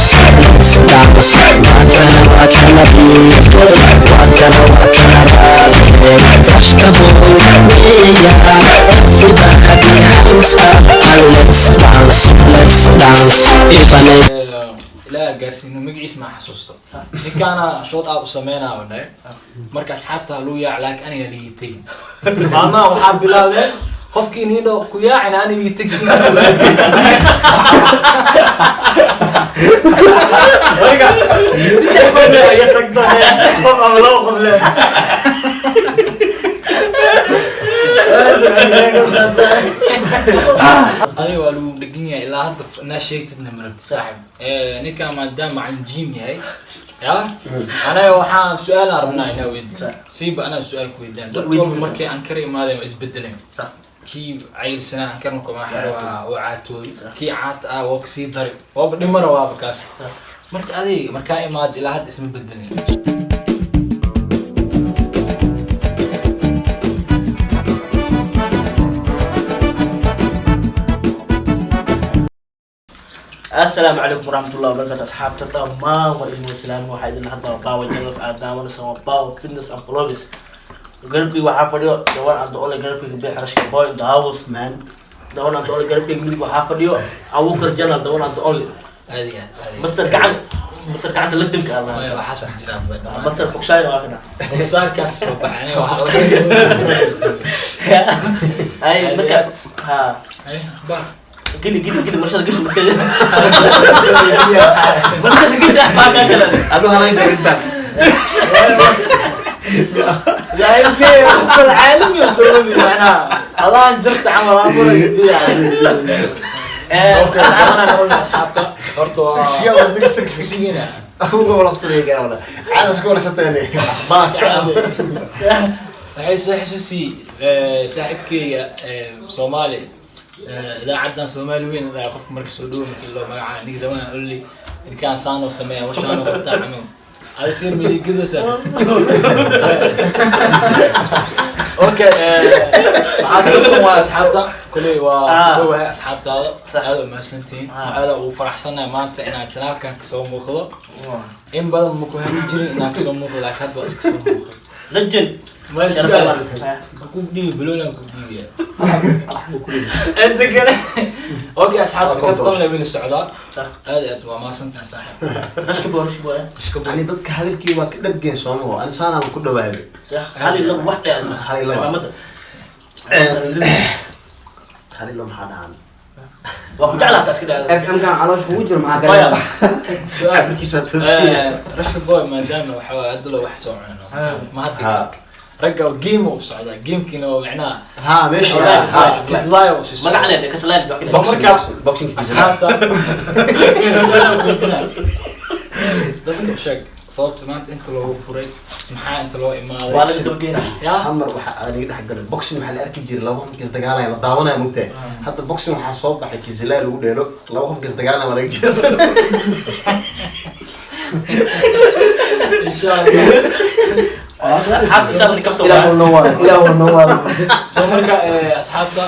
Dance, let's dance. Wakana wakana beautiful, wakana wakana rocket. Rush the boy, yeah. Everybody hands up and let's dance, let's dance. If I Ilaa gaarsiino magaciis ma xasuusto, ninkaana shout out u sameynaa oo dhahay marka asxaabta lagu yaac, laakiin aniga ligi tegin. Maalmaha waxaa bilaabeen qofkii niidho ku yaacina anigii tegin. Marka saddex qof le iga tagto, saddex qof ama laba qof le. Adiga waa lagu dhegan yahay ilaa hadda inaa sheegtidna marabti saaxib. Ninkan maadaama macalin jim yahay ya, anaga waxaan su-aalaan rabnaa inaa weydiin siiba, anaa su-aal ku weydiin. Dad walba markay ankara imaadeen waa isbedeleen. Kii cayilsanaa ankara markuu maaxir waa oo caatooy, kii caata ah waa kasii dari, waaba dhimara, waaba kaas. Marka adiga markaa imaad ilaa hadda isma bedelin. Assalaamu calaykum waraxmatullahi wabarakatu asxaabta dhammaan, waa idin wasalaam. Waxaa idin hadda Baawa Janal aad daawanaysa, waa Baawa Fitness and Vlogs. Garabkayga waxaa fadhiyo the one and the only, garabkayga bix Rashka Boy in the house man, the one and the only. Garabkayga midig waxaa fadhiyo Abuukar Janal, the one and the only. Aad iyo aad, aad iyo aad. Masar gacan, masar gacanta lagdanka. Maya, waxaas wax jiraan ba dhammaan. Masar bogsayn waa kana. Bogsaarkaas soo baxay aniga waxaa Ay marka ha Ay, akhbaar. Geli geli geli marshada gashi, marshada marshada gashi baa ka kale. Adu halan jarintan. مسلسل عالمي وسعودي معناها الله جرت عمل امر انا نقول اصحابته horta waa Six yalla six six six. Sigina. Afuga wala qabsanaya gara wala. Caada isku warsateen. Akhbaar. Waxay soo xasuusiyey saaxiibkeyga Soomaali, idaacaddan Soomaali weyn dhahay qofka marka soo dhowo markii loo magacaabo ninka dawana olli ninkaan saanoo sameeya washaanoo qabtaa camal ada fiir midigadosa. Okay, waxaa iska waa asxaabta kuley waa ku dhowahay asxaabtaada. Sax. Aad u mahadsantihiin, aada ugu faraxsanahay maanta inaan janaalkan kasoo muuqdo. In badan ma ku hami jirin inaan kasoo muuqdo, laakiin hadda waa iska soo muuqdo. Legend. Ma ku dhiibi baloonaan ku dhiibiya inta kale. Okay asxaabta, kaftan la weli socdaa. Sax. Aad iyo aad waa mahadsantahay saaxiib. Rashka Boy, Rashka Boy. Ani dadka hadalkii waa ka dhargeen Soomaali. Ani saanaan ku dhawaaday. Sax, hal iyo laba wax dheer. Hal iyo laba. Cimaamada. Hal iyo laba maxaa dhahan? Waa ku jeclaha taas ka dheer. FM kan caloosha kugu jiro maxaa Maya. kale? Su-aal. Cabirkiis waa toosiya. Rashka Boy, maadaama waxa waaye hadda loo wax soo cuno ma hadda ragga game uu socdaa, gamekiina oo macnaha Ha meesha ha. Kislaayo uu sii socdaa. Magac leedahay kasalaad baa Soo marka Boxing kislaayo. Asxaabta dadka u sheeg sababta maanta inta loogu furay, maxaa inta loo waa imaaday laga dabageynaa. Ya Hamar waxa aan iga dhex galay boxing, waxaa la arki jiray laba qof kisdagaalaya la daawanaya mugtahay. Hadda boxing waxaa soo baxay kislaayo lagu dheelo, laba qof kisdagaalaya waa laga jeesan. Insha Allah. Asxaabta intaas kafta Ilaah waa noo waado, ilaah noo waado. Soo marka asxaabta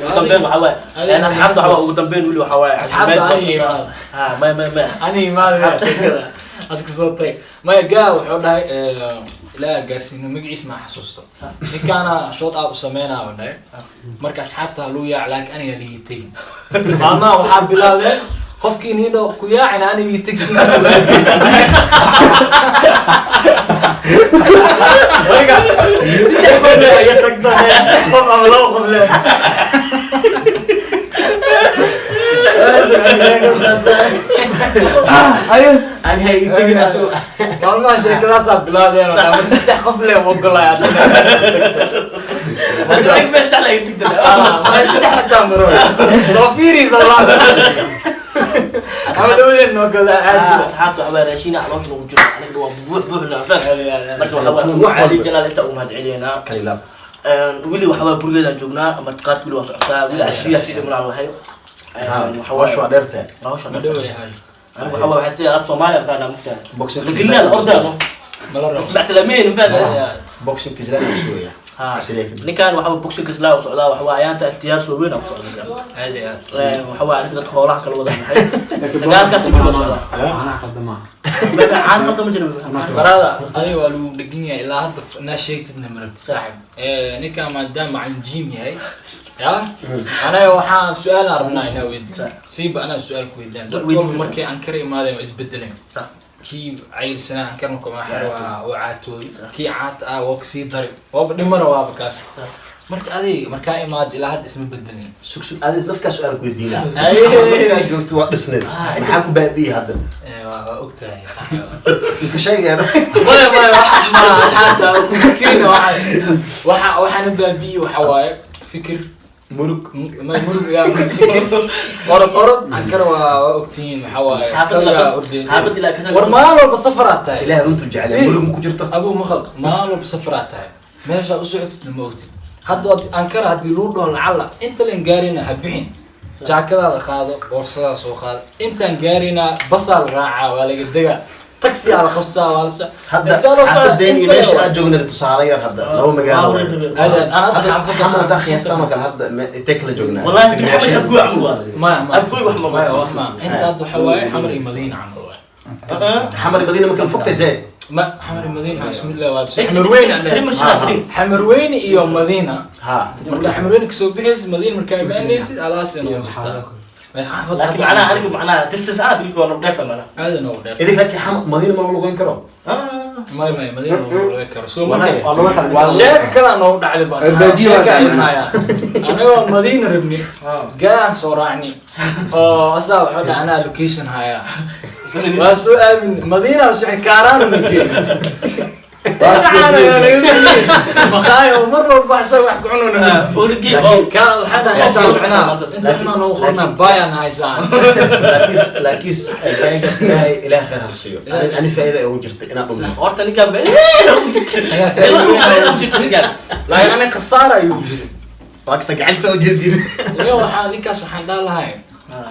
ugu dambeyn waxaa waaye asxaabta waxaa waaye ugu dambeyn weli waxaa waaye Asxaabta aniga imaada. Ha may may may. Ani imaada sheekada aska soo tag. Maya gaa wuxuu dhahay ilaa gaarsiino magaciis ma xasuusto, ninkaana shout out u sameynaa oo dhahay marka asxaabta lagu yaac, laakiin aniga ligi tegin. Maalmaha waxaa bilaabeen qofkii niidho ku yaacina anigii tegin. Marka saddex qof le iga tagto, saddex qof ama laba qof le. Ani ha ii tegin asagu. Maalmaha sheekadaasaa bilaabeen oo dhahay marka saddex qof le ogolaya. Lacag baa saddex la iga tagta. Saddex xataa maro soo fiiriysa ama dhawadeen noo gala caadi. Asxaabta waxaa waaye raashiina caloosha nagu jiro, aniga waa buux buuxna faham. Marka waxaa waaye Wax cali walba. Jalaal inta ugu mahadceliyeynaa. Kalilaab. Weli waxaa waaye gurigeedaan joognaa, martiqaad weli waa socotaa, weli cashriyaa sii dhimanaan lahay. Ha hawsha waa dheertahay. Hawsha Ma dhawani hay. anigu waxaa waaye waxaa sida alaab Soomaaliya markaa mugtahay Boxing la gelinaa la ordaano mala rabo macsalaameen faham. Boxing kislaayo sugaya. Casriye kadib. Ninkan waxaa boxing islaa u socdaa, waxa waa ayaanta ikhtiyaar soo weyn u socdaa ninkan. Aad iyo aad. Waxa waa aniga dadka xoolaha kala wada maxay dagaalkaas ku socdaa. Macnaha qaldamaa. Baa caan qaldan ma jiro. Barada adiga waa lagu dhegan yahay ilaa hadda naa sheegtidna ma rabtid saaxib. Ninkan maadaama macalin jiim yahay ya, anaga waxaan su-aal aan rabnaa inaa weydiin, siiba anaa su-aal ku weydiin. Dad walba markay Ankara imaadeen waa isbedeleen. Kii cayilsanaa Ankara markuu xero waa waa caatooday, kii caata ah waa kasii dari, waaba dhimana, waaba kaas. Marka adiga markaa imaad ilaa hadda isma bedelin. Sug sug, adi dadkaa su-aal ku weydiinaa. Ay. Markaa joogto waa dhisneed, maxaa ku baabi'iyey hadda? Waa ogtahay saaxiib. Iska sheegayaan. Maya maya, waxaas maaha asxaabta ku fikirina waxaas. Waxaana baabi'iyey waxa waaye fikir murug. Murug yaa fikir, orod orod Ankara waa ogtihiin, waxa waaye kaligaa ordeen. Xaafad ilaa kasal. War maalin walba safaraa tahay. Ilaah runtuu jecel, murug ma ku jirto. Abuu maqal, maalin walba safaraa tahay, meeshaa u socotid ma ogtid. Hadda Ankara haddii lagu dhaho lacala inta lan gaarina ha bixin, jaakadaada qaado, boorsadaada soo qaado, intaan gaarina basaa la raacaa, waa laga degaa, taxiyaa la qabsaa, waa la so Hadda intaa loo socdaa, xaafadeen iyo inta meesha la- aad joogna tusaale yar, hadda laba magaalo waaye. Aad aan hadda hadda xaafadda xamar haddaa qiyaastaan oo kale, hadda intee kala joognaa? Wallahi maxamed abgu amu waa. Maya maya. Abgoy wax ma maya wax ma inta hadda waxa waaye Xamar iyo Madiina camal waaye. Xamar iyo Madiina ma kala fogtay zaid? Ma Xamar iyo Madiina bismillah waa Xamar weyne aan Trim dhahay. trim. Xamar weyne iyo Madiina. Ha. Marka Xamar weyne kasoo bixaysid, Madiina markaa imaanaysid, alaas inoo jirtaa xaafadda. Laakiin macnaha anigu macnaha distance aad igu waa dheer macnaha. Aad inoogu dheer. Idink laakiin xamar Madiina ma loo lugeyn karo? Maya maya, Madiina looma lugeyn karo soo marka. Wallahi. Waa lagu kala Sheeka kalaa noogu dhacday bas. Baadiyo Sheeka waa idin hayaa, anagoo Madiina rabni galaan soo raacni oo asaa wuxuu dhahay anaa location hayaa, waa soo aamin Madiina usocon kaaraana nageey maqaayo mar walba asaga wax ku cuno namarsi. Origi kaa waxaa dhahay inta cunaa inta cunaa noogu qornaa baayaan haysaa. Laakiin gaangaas ilaahay ilaah khayr ha siiyo. Ani faa'iida ay ugu jirtay inaan dhumno. Horta ninkan ba jirta. Laakiin ani khasaara ayuu jiray. Waa kasa gacanta soo jeedin. Iyo waxaa ninkaas waxaan dhaha lahay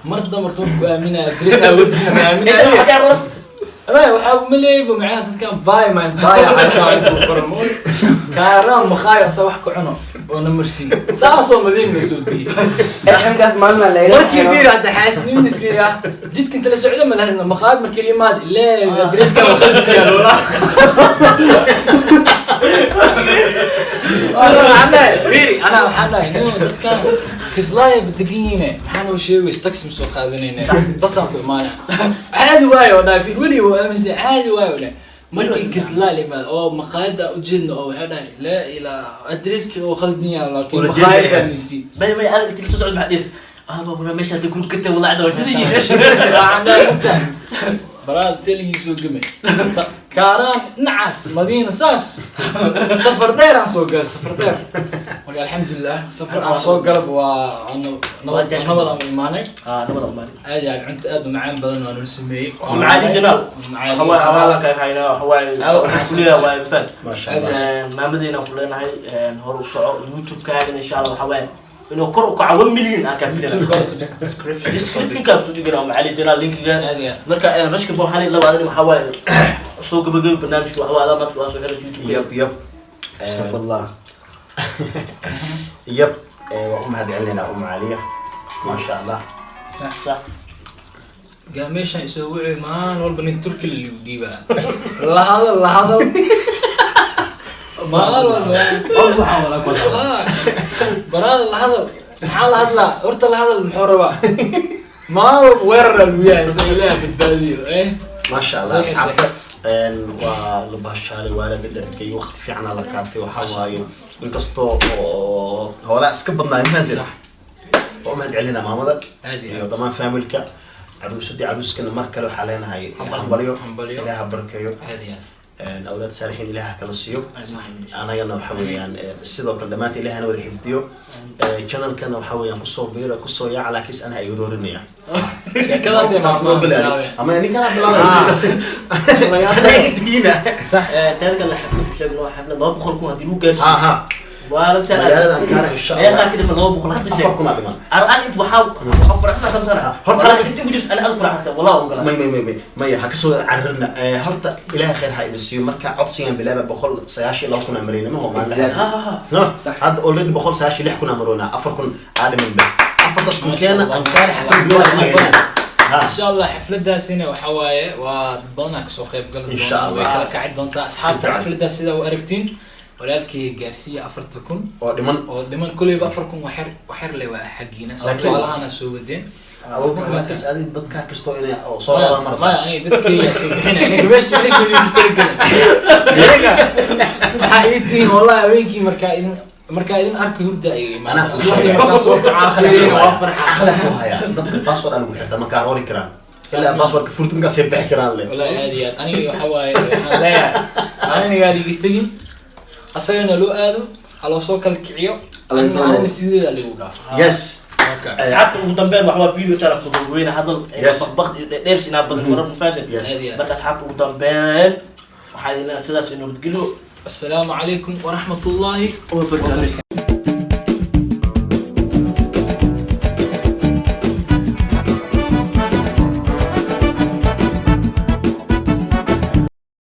mar damar toon ku aaminaya adres aawadina ma aaminaya. Ama waxaa umaleeyba macnaha dadkan baay maan baaya haysaa intuu qoran kaaraan maqaayo asa wax ku cuno oo na marsiin saasoo Madiina la soo geeyey. Xamkaas maalin la iga Markii fiiri hadda xaasnimadiis fiiri ah, jidka inta la socdo ma lahadna maqaayad markii la imaad lee adreska waa khaldiyaa loola. Waxaan dhahay fiiri, anaa waxaan dhahay nin dadkan kislaaya degan yihiine maxaa noo sheegaysa, taxi ma soo qaadanayne, basaan ku imaanaya caadi waayo oo dhahay fiiri weliga waa aaminsan caadi waayo oo dhahay markii kislaa la imaado oo maqaayadda ujeedna oo waxay dhahay laa ilaa adreski oo khaldan yahay laakiin Ulajeedda maqaayadda ahayd. misi Bay bay aad inta soo socod maxaa dhis ah baa meesha hadda gurug ka tagay walaacda waa sidii. Waxaan dhahay mugtahay baraad teligii soo gemay kaaraan nacas Madiina saas safar dheer aan soo galay, safar dheer. Marka alxamdulilah safar aan soo galab waa nabad nabad aan u imaanay. Ah nabad amaani. Aad iyo aad cunto aad u macaan badan waa nala sameeyey. Macaali janaal. Macaali Hawaii janaal. awaalan ka hayna hawaii kuliya waa mafan. Maasha Allah. Maamadeena ku leenahay hor u soco YouTube-kaagan insha Allah waxa waaye inuu kor u kaco 1 million aan ka filanaa. YouTube subscription. Description-ka soo dhigana macaali janaal linkiga. Aad iyo aad. Marka rashka baa waxaa laba adin waxaa waaye soo gabagabay barnaamijka waxa waaye maanta waa soo xiray YouTube. Yab yab. Astagfirullah. Yab, waa u mahad celinaynaa Umu Caliya, maasha Allah. Sax. Gaa meeshaan isoo wuxuu maalin walba nin Turki la ligu dhiibaa la hadal la hadal maalin walba. Qof waxaa wala ku Ah, baraada la hadal maxaa la hadlaa horta, la hadal muxuu rabaa maalin walba weerar lagu yahay sa Ilaah badbaadiyo eh. Maasha Allah. Sax, Asxaabta waa la baashaalay, waa la dhadharkay, waqti fiicana la qaatay. Waxaa waaye inkastoo oo howlaa iska badnaa mahanteen, waa u mahad celinaa maamada Aad iyo iyo aad. dhammaan familka caruusadii caruuskana. Mar kale waxaa leenahay hambalyo. Hambalyo. Ilaaha barkeeyo. Aad iyo aad. Awlaad saalixiin Ilaaha kala siiyo. Anagana waxa weeyaan sidoo kale dhammaanta Ilaahana wada xifdiyo. Channelkana waxa weeyaan kusoo biira, kusoo yaaca, laakiin ana ay doorinaya. Sheekadaas ay Taas loo maamlaan galay bilaabeen. ama ninkan bilaabay. Sax. Teeda kale xaflad ku sheegno xaflad 200,000 haddii lagu gaarsiiyo. Ha ha. Waa la Magaalada Ankara, insha Allah. Meeqaa ka dhiman? 200 hadda sheeg. 4,000 aa dhiman. Araan inta waxaa faraxsan tan sana. Horta- Wallahi inta ku jirto ana aad faraxsan, wallahi ogolaa. May, may, may, may, maya, ha kasoo cararna. Horta Ilaahay khayr ha idin siiyo. Marka codsigan bilaaba, 192,000 aa marayna, maho maalin. Exactly. Ha ha ha. No, hadda already 196,000 aa maroonaa, 4,000 aa dhiman bas. Afartaas kun keena, Ankara xaflad biyo. Ha. Insha Allah xafladaasina waxa waaye waa dad badanaa kasoo qayb gali Insha doonaa, way Allah. kala kaci doontaa asxaabta. Si fiican. Xafladaas sidaa u aragtiin, walaalkii gaarsiiya 4,000 oo dhiman. Oo dhiman. Kulleyba 4,000 waa xer, waxyar le waa xaggiina, sababtoo alahana soo wadeen. Abubakar, laakiin adi dadkaa kastoo inay oo soo rabaan marata. Maya, aniga dadkeyga soo bixinay. Aniga meesha aniga idinku talagelin. Aniga waxaa ii tihiin, wallahi, habeenkii markaa idin arka hurda ay imaanaa. Subaxdii markaa soo kacaa khayreena waa farxaa. Aqla ku haya dadka password aan lagu xirta, ma kaa roori karaan ilaa passwordka furta, markaasay bixi karaan le. Wallahi aad iyo aad. Aniga waxa waaye, waxaan leeyahay aninagaa liga tegin, asagana loo aado, ha loo soo kala kiciyo. Anina sideeda ligu dhaafo. Yes. Okay. Asxaabta, ugu dambeyn waxa waa video channel soo weyne hadal Yes. baq dheers inaa badan warar mufaadin. Yes. Aad iyo aad. Marka asxaabta, ugu dambeyn waxaa idin leeyahay sidaas inuu nabadgelyo. Assalaamu calaykum waraxmat ullaahi Wabarakaatuh. wabarakaatu.